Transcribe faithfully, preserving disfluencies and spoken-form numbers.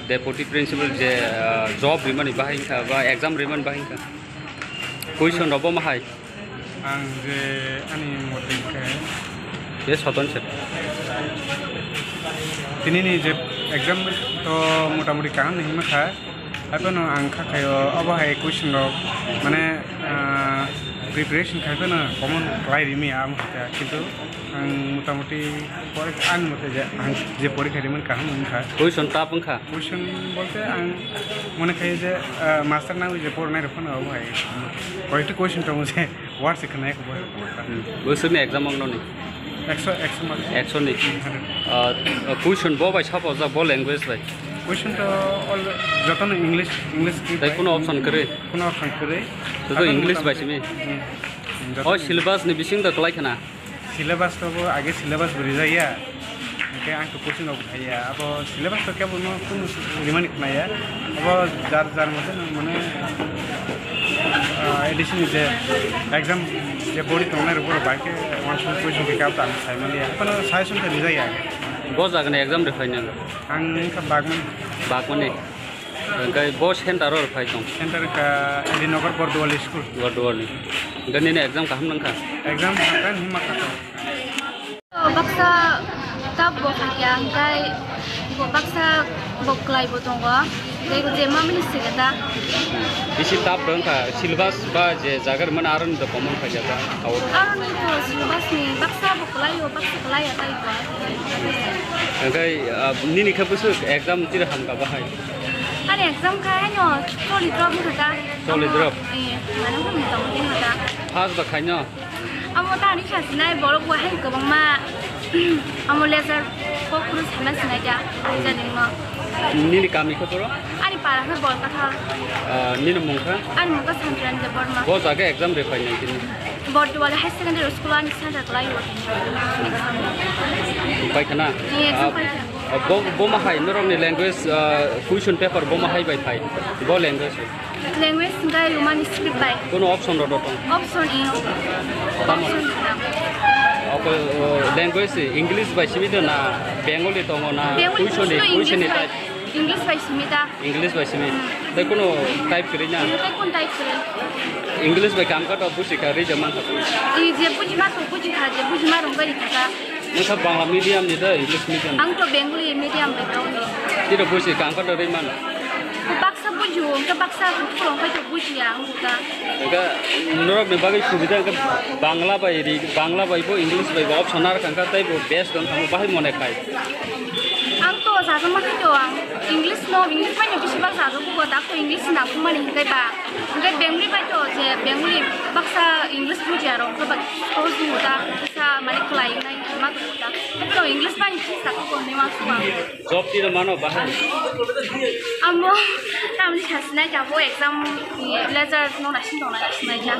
Deputy Principal je, ah, job rimani bahai wngkha ba exam rimani bahai wngkha. Question rok bo ma hai? Ang je ani mote khe Yes, Soton sir. Tini ni je exam to motamoti kaham ni hima kha. Haphano ang kha khaio obo hai question rok mane, ah, preparation khai phano common khlai rimi ang kha, kintu ang motamoti pore ang mote je ang je porikha rimani kaham wngkha. Question tough wngkha? Question bolte ang mone khai je, ah, master nangwi je pornai rok phano obo hai koyekta question tongo je. War se khwnai ko boy. Hmm. Bwswkni exam wng noni? Ekso, ekso mark. Ekso ni? Hmm, hundred. Ah, question bo bai sabo ja bo language bai? Question to all, jotono English, English script bai. Tei kuno option kwrwi? Kuno option kwrwi. To to English bai simi? Hmm. Jotono. O syllabus ni bising to kwlai khna? Syllabus to bo age syllabus bo rijak ya. Hingke ang to coaching rok hai ya. Abo syllabus to kebo no kunu rimani khna ya. Abo jar jar mote no mane, ah, addition je exam je body tongnai rok borok bai khe uansuk coaching khe kabo to ang sai mani ya. Kono suggestion khe rijak ya. Bo jaga ni exam rifai nang? Ang wngkha Bagmani. Bagmani. Hingke bo center o phai tong? Center ka Edinagar Borduali school. Borduali. Hingke nini exam kaham nangkha? Exam hakan hima kha. Baksa tough bo khaikya, hingke bo baksa bo kwlai bo tongo. Tei je ma mani sika da. Bisi tough wngkha, syllabus ba je jaga mane aro ni to common khaikya ba. Aro ni to syllabus ni baksa bo kwlai o, baksa kwlai ya tai bo. Hingke, ah, nini khe bwswk exam tira hamkha bahai? Ani exam kha haino choli drop wngkha ta. Choli drop? Ee, mane wngkha motamoti wngkha ta. Pass ba khaino? Amo ta ani kha sinai borok bo hai kwbangma, amo letter kok phuru sama sinai ta, jani mo. Nini kami khe boro? Ani para khe Bolkathal. Ah, nini mung kha? Ani mung kha Santiran Debbarma. Bo jaga exam rifai nai tini? Borduali High Secondary School ani center kwlai o. Pai khana? Ee, exam pai kha. Ah, bo, bo ma hai norok ni language, ah, question paper bo ma hai bai phai? Bo language. Language hingke Romani script bai. Kuno option rok tong? Option e. Tamo? Option e. Oke, uh, language English bai simi do na Bengali tongo na Bengali, question ni, kuno question ni English bai, type? English bai simi ta. English bai simi. Hmm. Tei kuno type kwrwi na? Tei kun type kwrwi? English bai kam kato buji kha, rija man kha. I je buji ma to buji kha, je buji ma rong bai kha ta. Nokha Bangla medium ni da English medium? Ang to Bengali medium bai tong ni. Tiro buji kang ka dori man? Ko baksa buju, ko baksa ko ko kai to buji ya ang ka. Ka norok ni bagwi subida ka Bangla bai ri, Bangla bai bo English bai bo option ar kang ka tai bo best don thang bahai mone khai. Ang to jaga ma khai to ang English no, English bai no bisi bak jaga ko da ko English na ko mani kai ba. Hingke Bengali bai to je Bengali baksa English bujiya rok hingke ba sahos ni huda kisa mane kwlai nai ma to huda. Hingke to English bai ni kisa ko ni ma suwa. Job tiro mano bahai. Amo tamni sasinai jabo exam ni letter no naising tong naising nai ja.